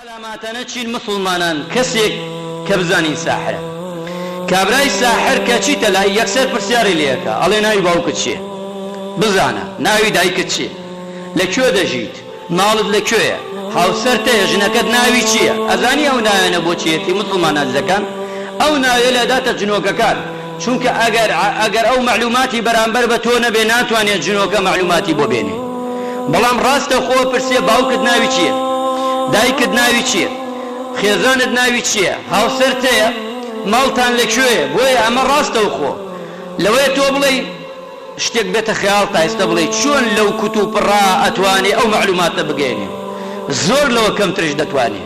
عەلاماتانە چین موسڵمانان کەسێک کە بزانین ساحرە کابرای ساحر کە چیتە لای یەکسەر پرسیاری لێ ئەکا ئەڵێ ناوی باوکت چیە بزانە ناوی دایکت چیە لە کوێ دەژیت ماڵت لە کوێیە هاوسەرت هەیە ژنەکەت ناوی چیە ئەزانی ئەو ناوێنە بۆ چیەتی موسڵمان ئازیزەکان ئەو ناوێ لەداتە جنۆکەکان چونکە ئەگەر ئەگەر ئەو مەعلوماتی بەرامبەر بە تۆ نەبێ ناتوانێ جنۆکە مەعلوماتی بۆ بێنێ بەڵام ڕاستە خۆ پرسێ باوکت ناوی چیە دایکت ناوی چیە خێزانت ناوی چیە هاوسەرت هەیە ماڵتان لە کوێیە بۆیە ئەمە ڕاستەوخۆ لەوەیە تۆ بڵێی شتێک بێتە خەیاڵتا ئێستا بڵێی چۆن لەو کوتوپڕە ئەتوانێ ئەو مەعلوماتە بگەیەنێ زۆر لەوە کەمترش دەتوانێ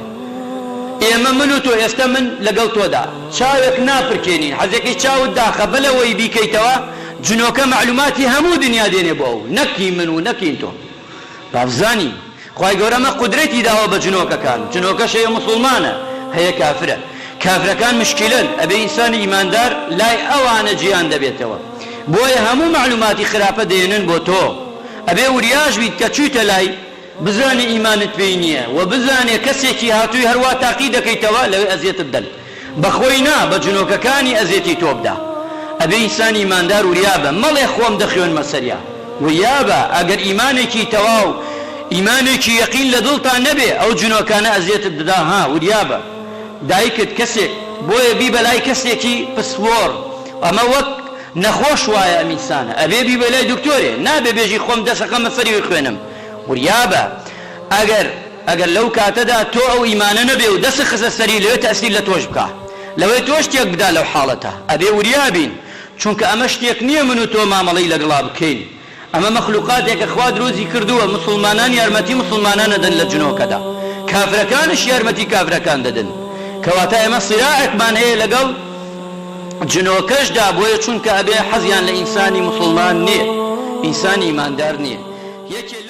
ئێمە من و تۆ ئێستا من لەگەڵ تۆدا چاوێک ناپرکێنین حەزەکەی چاوت داخە بەلەوەی بیکەیتەوە جنۆکە مەعلوماتی هەموو دنیا دێنێ بۆ ئەو نەک هی من و نەک هین تۆ بابزانین خوای گەورە ئەمە قودرەتی داوە بە جنۆکەکان جنۆکەش هەیە موسوڵمانە هەیە کافرە کافرەکان مشکیلەن ئەبێ ئینسانی ئیماندار لای ئەوانە جیان دەبێتەوە بۆیە هەموو مەعلوماتی خراپە دەیەنن بۆ تۆ ئەبێ وریاش بیت کە چویتە لای بزانێ ئیمانت پێی نیە وە بزانێ کەسێکی هاتووی هەروا تاقی دەکەیتەوە لەوێ ئەزیەتت دەن بەخۆی نا بە جنۆکەکانی ئەزێتی تۆ بدا ئەبێ ئینسانی ئیماندار وریا بە مەڵێ خۆم دەخوێنمە سەریا وریا بە ئەگەر ئیمانێکی تەواو ئیمانێکی یەقین لە دڵتا نەبێ ئەو جنۆکانە ئەزێتت دەدا ها وریا بە دایکت کەسێک بۆیە بیبە لای کەسێکی پسپۆڕ ئەمە وەک نەخۆش وایە ئەم ئینسانە ئەبێ بیبە لای دکتۆرێ نابێ بێژی خۆم دەسەخەمە سەری ویخوێنم وریا بە ئەگەر ئەگەر لەو کاتەدا تۆ ئەو ئیمانە نەبێ و دەست خستە سەری لەوێ تەئسیر لە تۆش بکا لەوەیە تۆش تێک بدا لەو حاڵەتە ئەبێ وریا بین چونکە ئەمە شتێک نیە من و تۆ مامەڵەی لەگڵا بکەین ئەمە مەخلوقاتێکە خوا دروستی کردووە موسڵمانان یارمەتی موسڵمانان ئەدەن لە جنۆکەدا کافرەکانش یارمەتی کافرەکان دەدەن کەواتە ئێمە صیراعێکمان هەیە لەگەڵ جنۆکەشدا بۆیە چونکە ئەبێ حەزیان لە ئینسانی موسڵمان نیە ئینسانی ئیماندار نیە یەکێ.